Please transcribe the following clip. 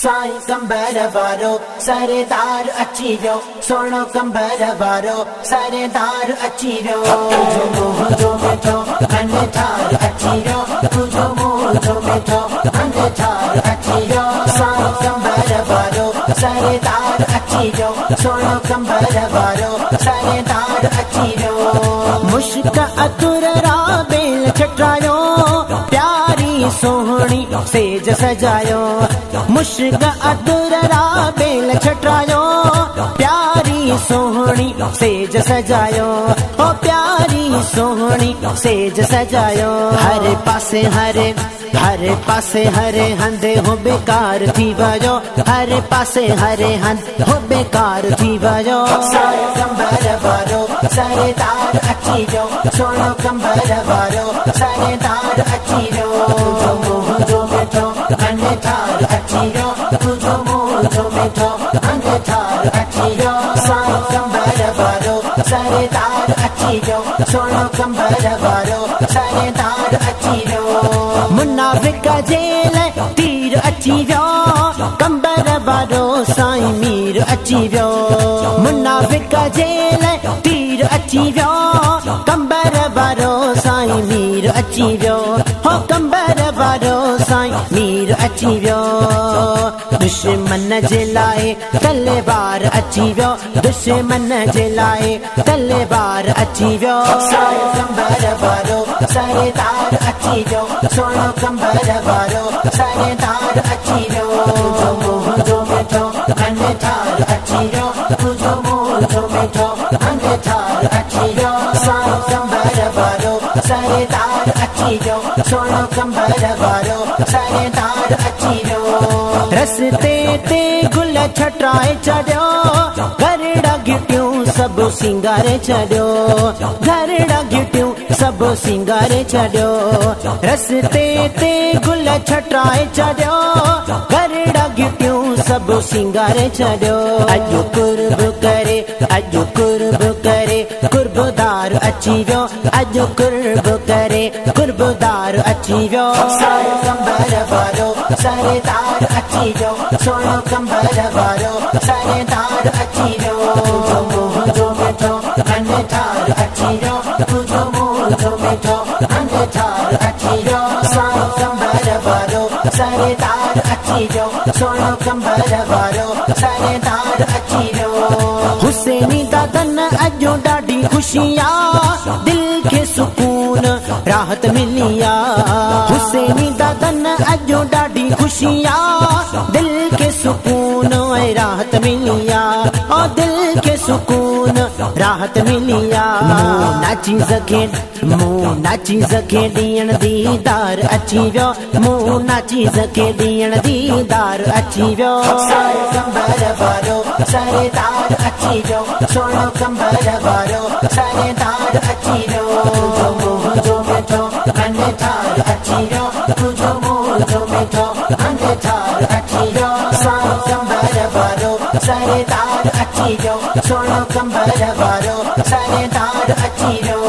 سائين قمبر وارو سردار اچي ويو، سهڻو قمبر وارو سردار اچي ويو. تنهنجو منهنجو مٺو منٺار اچي ويو، تنهنجو منهنجو مٺو منٺار اچي ويو. سائين قمبر وارو سردار اچي ويو، سهڻو قمبر وارو سردار اچي ويو. مشڪ عطر رابيل ڇٽرايو، پياري سهڻي سيج سجايو. مشڪ عطر رابيل ڇٽرايو، پياري سهڻي سيج سجايو. او پياري سهڻي سيج سجايو. هر پاسي هر هر پاسي هر هنڌ هو بيڪار ٿي ويو، هر پاسي هر هنڌ هو بيڪار ٿي ويو. سائين قمبر وارو سردار اچي ويو، سهڻو قمبر وارو سردار اچي ويو. تنهنجو منهنجو مٺو منٺار اچي ويو، تنهنجو منهنجو مٺو منٺار اچي ويو. سائين قمبر وارو سردار اچي ويو، سهڻو قمبر وارو سردار اچي ويو. منافق جي لاءِ تير اچي ويو، قمبر وارو سائين مير اچي ويو. منافق جي لاءِ تير اچي ويو، قمبر وارو سائين مير اچي ويو. هو قمبر وارو سائين مير اچي ويو. دشمن جي لاءِ تلوار اچي ويو، دشمن جي لاءِ تلوار اچي ويو. سائين قمبر وارو سردار اچي ويو، سهڻو قمبر وارو سردار اچي ويو. تنهنجو منهنجو مٺو منٺار اچي ويو، تنهنجو منهنجو مٺو منٺار اچي ويو. سائين قمبر وارو سردار اچي ويو، سهڻو قمبر وارو سردار اچي ويو. رستي تي گل ڇٽرائي ڇڏيو، گهرڙا گهٽيون سڀ سينگاري ڇڏيو، گهرڙا گهٽيون سڀ سينگاري ڇڏيو. رستي تي گل ڇٽرائي ڇڏيو، گهرڙا گهٽيون سڀ سينگاري ڇڏيو. اڄ قرب ڪري، اڄ قرب ڪري قربدار اچي ويو، اڄ قرب ڪري قربدار اچي ويو. سائين قمبر وارو سردار اچي ويو، سهڻو قمبر وارو سردار اچي ويو. تنهنجو منهنجو مٺو منٺار اچي ويو، تنهنجو منهنجو مٺو منٺار اچي ويو. سائين قمبر وارو سردار اچي ويو، سهڻو قمبر وارو سردار اچي ويو. حسيني دادن اڄ ڏاڍي خوشي آ، دل کي سڪون راحت ملي آ. حسيني دادن اڄ ڏاڍي خوشي آ، دل کي سڪون ۽ راحت ملي آ. او دل کي سڪون راحت ملي آ. مون ناچيز کي، مون ناچيز کي ڏيڻ ديدار اچي ويو، مون ناچيز کي ڏيڻ ديدار اچي ويو. سائين قمبر وارو سردار اچي ويو، سهڻو قمبر وارو سردار اچي ويو. تنهنجو منهنجو مٺو منٺار اچي ويو، تنهنجو منهنجو مٺو منٺار اچي ويو. سائين قمبر وارو سردار اچي ويو، سهڻو قمبر وارو سردار اچي ويو.